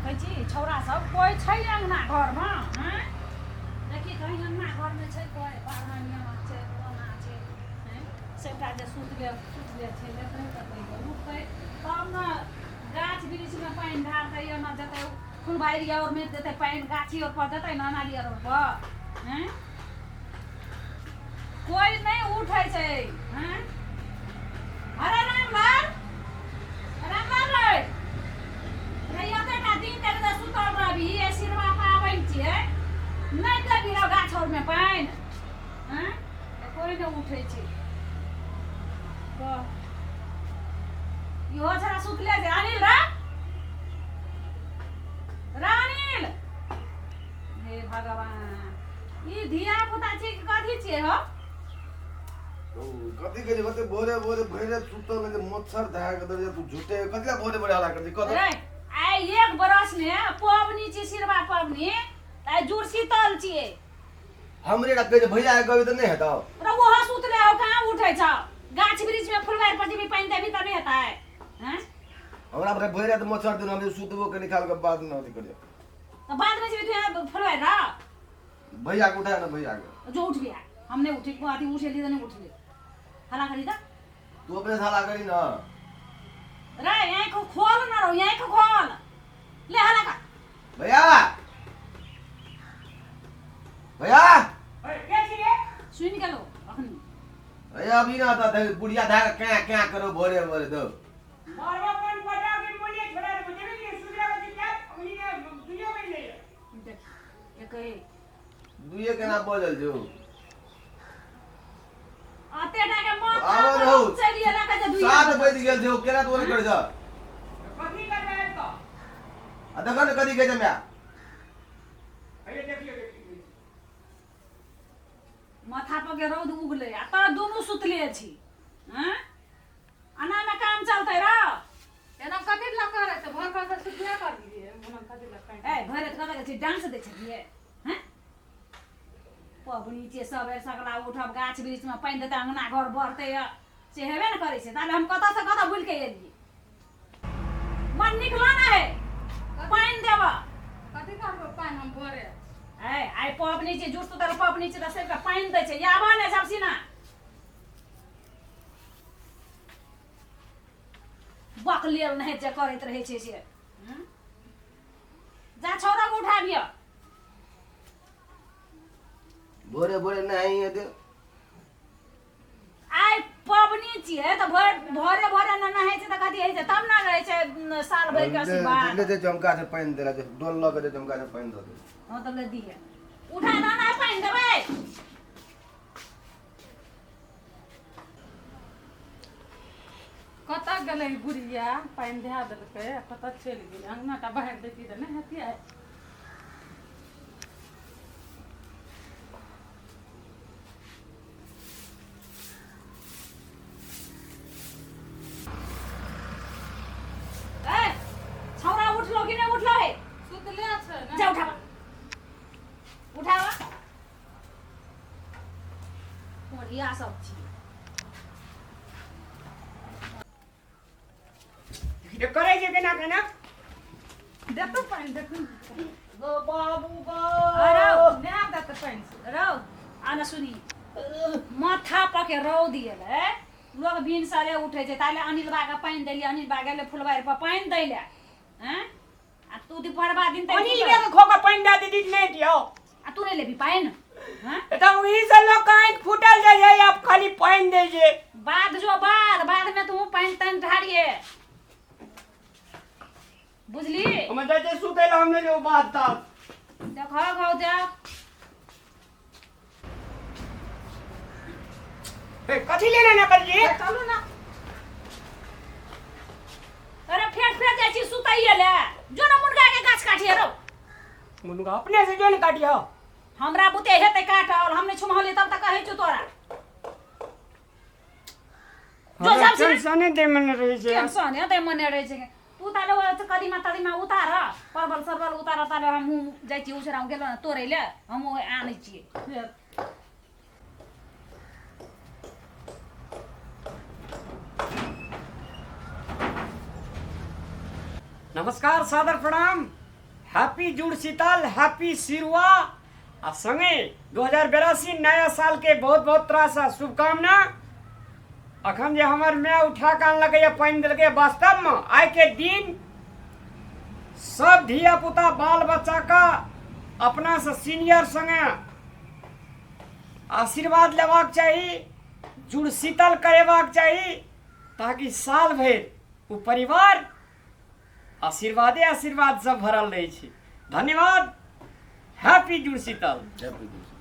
देखै छी छौड़ा सब कोइ छै अङ्गना घरमे आँय देखी कहीं अङ्गना घरमे छै कोइ बारह नियमा छै कोना छै आँय सबटा जे सुतले सुतले छै देखै तऽ उठतै तब ने गाछ वृक्षमे पानि ढारतै एना जेतै फुलबाड़ी आरमे देतै पानि गाछी आर पर देतै ने अनारी आर पर आँय कोइ नहि उठै छै आँय अरे रामलाल रामलाल रे रे एतेटा दिन तक जे सुतल रहबही ए सिरवा पाबनि छियै नहि देबही रौ गाछ आरमे पानि आँय कोइ नहि उठै छै कह इहो छड़ा सुतले छै अनिल रे रे अनिल हे भगवान ई धिया पुता छी कि कथी छियै हो कथी कहै छै कते भोरे भोरे भरि राति सुतल रहै छै मच्छर धए के दे तू झूठे कथी लए भोरे भोरे हल्ला करै छै कथी रे आइ एक बरस ने पबनी छी सिरवा पबनी आइ जुड़ शीतल छियै हमरे टा कहै छै भैया के कहबै तऽ नहि हेतौ रे ओहो सुतले हो कहाँ उठै छौ गाछ वृक्ष में फुलवार पर जेबी पानि देबी तऽ नहि हेतै हैं हमरा पर भरि राति मच्छर दिन हम जे सुतबो कनी काल के बाद मे अथी करियो तऽ बाद में जेबी तू फुलवार रह भैया के उठा ना भैया के जो उठ गया हमने उठी को आदि उठेली तऽ नहीं उठले हला करी तऽ तू अपने से हल्ला करी ना रे आँख खोल ना रो आँख खोल ले हला कर भैया भैया सुनि गेलो अखनी भैया अभी ना आता था बुढ़िया धागा क्या क्या करो भोरे भोरे दो देख एक दुए केना बजल जो अते टा के माथा आबो पर रहू। चलि एला के जे दुइये 7 बजि गेल छै ओ केना तोरे कर जा आ देखो ने कथी कहै छै माय माथा पर के रौद उगले आ तोरा दुनू सुतले छी हैं अना में काम चलते रह एना कथी लए करै छै भर भर सुतबे करलियै ओना कथी लए पानि ए भरि राति कतऽ छी डांस दै छलियै हैं पबनी छियै सबेर सगला उठब गाछ वृक्षमे पानि देतै अङ्गना घर बढ़तै से हेबे ने करै छै ताले हम कतऽसँ कतऽ बुलि कऽ एलियै मन निकलो ना है पानि देबऽ कथी करबै पानि हम भरे ए आइ पबनी छै जुट सुतल पबनी छै तऽ सबके पानि दै छै आबऽ ने झपसीना बकलेल नहि जे करैत रहै छै से हम्म? जा छौड़ा के उठाबिय भोरे भोरे नहाई हेतै आइ पबनी छियै तऽ भोर भोरे भोरे ने नहाय छै तऽ कथी होइ छै तब ने रहै छै न, साल भरि के आशीर्वाद ले जे चमका से पानि देला छै डोल लऽ के जे चमका से पानि दऽ दे हँ तऽ ले दिहे उठा दऽ ने पानि देबै कतऽ गेलै ई बुढ़िया पानि धए देलकै आ कतऽ चलि गेलै अङ्गना टा बहारि दैती तऽ नहि हेतियै ए छौड़ा उठलो कि नहि उठलो हे सुतले छै ने जा उठाबा उठाबा कोढ़िया सब छी करै छै केना केना देतौ पानि देखू गो बाबू गो अरे नहा देतै पानि से रौ आ न सुनी माथा पके रौद एलै लोग भिनसरे उठै छै ताले अनिल बा के पानि देलियै अनिल बा गेलै फुलबाड़ी पर पानि दै लए हैं आ तू दुपहरबा दिन तक अनिल बे के खोका पानि दए दीदी नहि दियौ आ तू नहि लेबही पानि हैं तऽ ओही से लोक आँखि फूटल जाइ छै आब खाली पानि दै छै बाद जो बाद बाद में तू पानि तानि ढारिये बुझली हम जाइ छै सुतै लए हम नहि जेबो बात तात देखो गौ देख ए, कथी लेना ना करिए चलू ना अरे फेर फेर जाइ छी सुतैये ले जो ना मुनगा के गाछ काटिए रौ मुनगा अपने से जो ने काटियो हमरा बुते हेतै काटल हम नहि छुमहलियै तब तऽ कहै छौ तोरा जो हमरा सब टेंशने दे मने रहै छै टेंशन हेतै मने रहै छै तू ताले ओ कदीमा तदीमा उतार परवल सरवल उतार ताले हमहूँ जाइ छी उसरा गेलो ने तोड़ै ले हमहूँ आनै छियै फेर नमस्कार सादर प्रणाम हैप्पी जुड़ शीतल, हैप्पी सिरुआ आ संगे 2082 नया साल के बहुत बहुत तरह से शुभकामना। अखन जे हमर माय उठा के आनलकै पानि देलकै, वास्तव में आइ के दिन सब धिया पुता बाल बच्चा का अपना से सीनियर संगे आशीर्वाद लेबाक चाही, जुड़ शीतल करेबाक चाही, ताकि साल भरि ओ परिवार आशीर्वादे आशीर्वाद सब भरल रहै छै। धन्यवाद। हैप्पी जुड़ शीतल। हैप्पी जुड़।